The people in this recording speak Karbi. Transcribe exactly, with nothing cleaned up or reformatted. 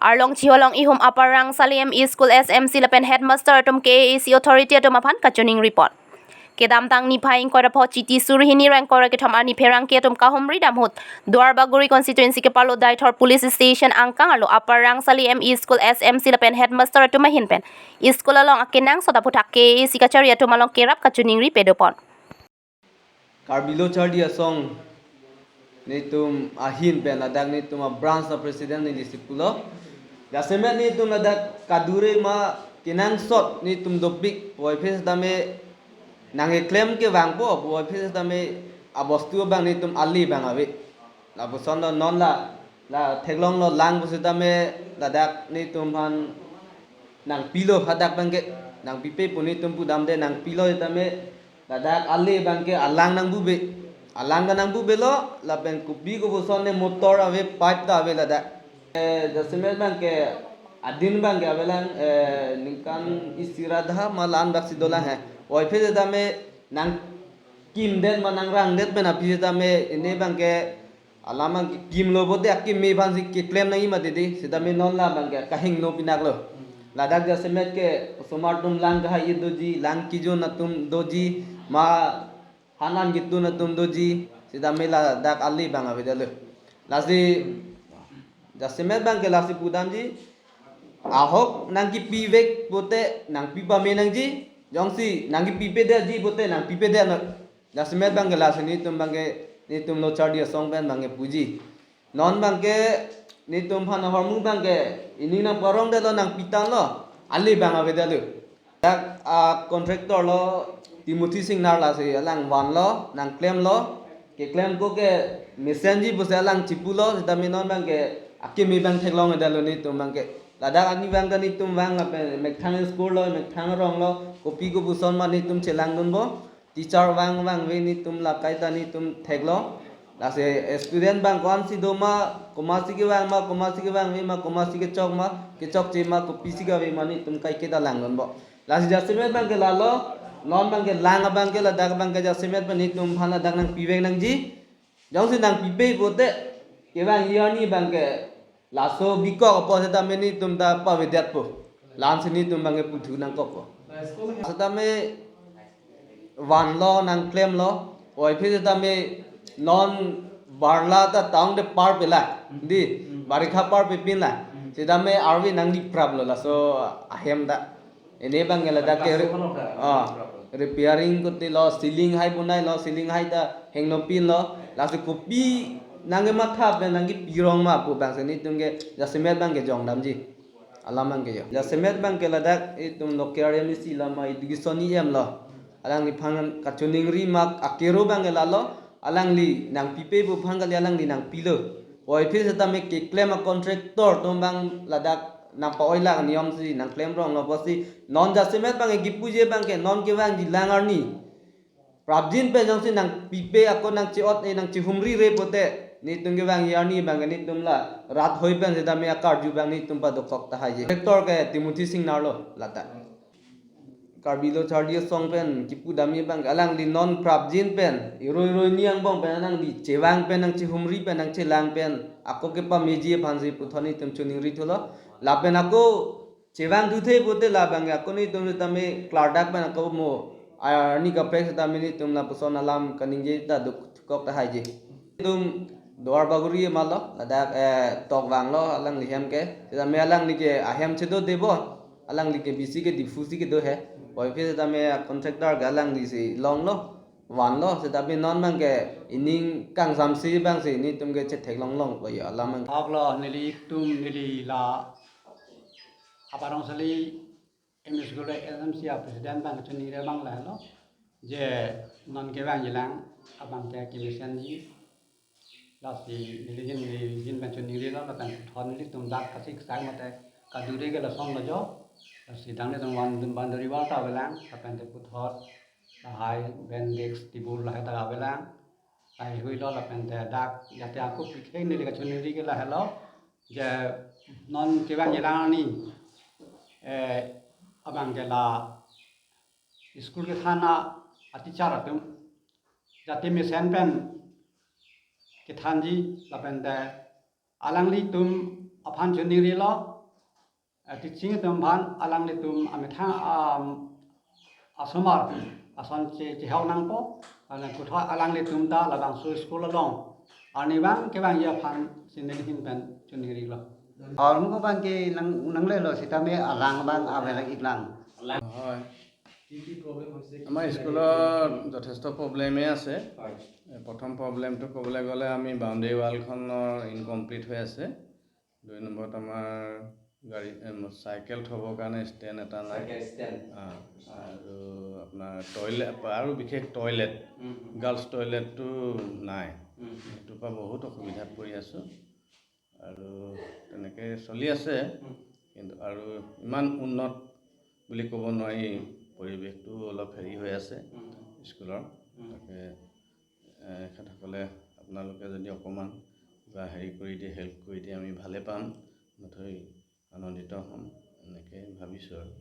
Arlong chiholong ihum Upper Rangsali M E School S M C lapen headmaster atum K A A C authority atum aphan kachiningri pon. Kedamtang niphai ingkoi ra pho Chiti suri hini ra ingkoi ra kethom arni pherangke atum kahumri dam ahut Duarbagori constituency kepalo Deithor police station angkang arlo Upper Rangsali M E School S M C lapen headmaster atum ahin pen school along akenangsot aphuthak K A A C kachari atum along kerap kachiningri pado pon. Karbi Lo Charli Asong netum ahin pen ladak netum a branch a president neli si pulo. Jasemet netum ladak kadure ma kenangsot netum dopik puvoiphit setame nangkeklem kevangpo, puvoiphit setame abostu abang netum ale abang ave. Lapuson lo non la, la theklonglo lang pu setame ladak netum aphan nangpilo hadak abangke, nangpipe pu netum pudamde nangpilo setame ladak ale abangke alang nangbuve. Alang ta nangbuvelo, lapen kopi kopuson ne motor ave, pipe ta ave ladak. Eh, jasemet abangke adin abangke avelang, eh, ningkan isi ra dha ma la-an bak si dolang he. Puvoiphit setame nangkimdet ma nangrangdet pen aphi setame ine abangke alam abang kimlo pote akimi aphan si keklem nangji mati di, setame non la abangke kahingno pinaklo. Ladak jasemet ke osomar atum lang kahai doji, lang kejun atum doji, ma han an ketun atum doji, setame ladak ale abang avedetlo. Lasi jasemet abangke lasi pudamji, ahok nangkepivek pote nangpi pame nangji, jongsi nangkepipedetji pote nangpipedetnoi. Jasemet abangke lasi netum abangke, netum Lo Charli Asong pen abangke puji. Non abangke netum aphan ahormu abangke ining nangparongdetlo, nangpitanglo, ale abang avedetlo. Dak a contractor lo Timothy Singnar, lasi alang vanlo, nangklemlo, keklem ako ke mesenji pusi alang chipulo, setame non abangke akimi abang theklongdetlo netum abangke. Ladak arni abang ta netum vang lapen methang school lo, methang arong lo, kopi kopuson ma netum chelangdunpo. Teacher vang vangve netum la kaita netum theklo. Lasi student abang ko-an si do ma, komat si kevang ma, komat si kevangve ma, komat si kechok ma, kechokche ma, kopi si kave ma netum kaiketa langdunpo. Lasi jasemet abangke lalo, non abangke lang abangke ladak abangke jasemet pen netum aphan ladak nangpivek nangji. Jongsi nangpipe pote, kevangji arni abangke laso bikok apot setame netum ta pavedetpo. La-an si netum abangke puthu nangkokpo. Setame vanlo, nangklemlo. Puvoiphit setame non barla ta tangte parpela. Di, barikha parpepinla. Setame arve nangdipraplo laso ahem ta. Ine abangke ladak ke re-, ah, repairing kuti lo, ceiling hai bonai lo, ceiling hai ta hingno pinlo. Lasi kopi nangkematha pen nangkepirong ma pu abang si netum ke jasemet abangke jongdamji. Alam abangke jo. Jasemet abangke ladak itum local M A C lo ma education E M lo, alangliphan kachiningri ma akero abangke lalo, alangli nangpipe pu aphan kali, alangli nangpilo. Puvoiphit setame keklem a contractor atum abang ladak nangpa-oilak niyom si nangklemronglo pusi non jasemet abangke kipuji abangke non kevangji lang arni prapjin pen jongsi nangpipe ako nangche-ot, eh, nangchehumri re pote netum kevangji arni abangke netum la rat hoi pen setame akarju abang netum padokok tahaiji. Contractor ke Timothy Singnar lo lata. Karbi Lo Charli Asong pen kipudamji abangke alangli non prapjin pen, iroi iroi ni angbong pen alangli chevang pen, nangchehumri pen, nangchelang pen ako kepameji aphan si puthot netum chiningri thulo. Lapen ako chevangthu the pote la abangke ako netum setame klardak pen ako mo arni kaprek setame netum lapuson alam kaningje ta dukok tahaiji. Netum Duarbagori ma lo, ladak, eh, tok vanglo alangli hem ke. Setame alangli ke ahem chedodebo, alangli ke bisi ke Diphu si kedo he. Puvoiphit setame a contractor ke alangli si longlo, vanlo, setame non abangke ining kangsam si abang si netum ke chetheklonglongpo jo alam abang. Thoklo neli itum neli la Upper Rangsali M E School S M C a president abang chiningri abang lahelo. Je non kevangji lang abangke kemesenji. Lasi neli ahin neli ahin pen chiningrilo, lapen puthot nelitum dak kasik sak mate kadure ke lasonlo jo. Lasi dak netum van dun boundary wall ta avelang, lapen te puthot lahai bench desk table lahai ta avelang. Lahai huilo lapen te dak jate ako pikhe neli kachiningri ke lahelo. Je non kevangji lang arni, eh, abangke la school kethan a teacher atum jate mesen pen kethanji lapen te alanglitum aphan chiningrilo, Teaching atum aphan alanglitum amethang, um, asomar ason che chehok nangpo, ana kutho alanglitum ta labangso school along arnivang kevangji aphan si nelihin pen chunhirilo. Ahormu abang ke nang nanglelo sitame alang abang avelak iklang. হয়। আমাৰ স্কুলত যথেষ্ট প্ৰব্লেমেই আছে। হয়। এ, প্ৰথম প্ৰব্লেমটো ক'বলৈ গ'লে আমি বাউণ্ডেৰী ৱালখনৰ ইনকমপ্লিট হৈ আছে। দুই নম্বৰত আমাৰ গাড়ী, এ, ম-, চাইকেল থ'বৰ কাৰণে ষ্টেণ্ড এটা নাই। Cycle stand. অ, আৰু আপোনাৰ টয়লেট, আৰু বিশেষ টয়লেট, উম, উম। গাৰ্লছ টয়লেটটো নাই। উম, উম। সেইটোৰ পৰা বহুত অসুবিধাত পৰি আছোঁ। আৰু তেনেকে চলি আছে। উম। কিন্তু আৰু ইমান উন্নত বুলি ক'ব নোৱাৰি, পৰিৱেশটো অলপ হেৰি হৈ আছে উম। স্কুলৰ। উম। তাকে, এ, এখেতসকলে আপোনালোকে যদি অকণমান কিবা হেৰি কৰি দিয়ে, হেল্প কৰি দিয়ে, আমি ভালে পাম, নথৈ আনন্দিত হ'ম, এনেকে ভাবিছোঁ আৰু।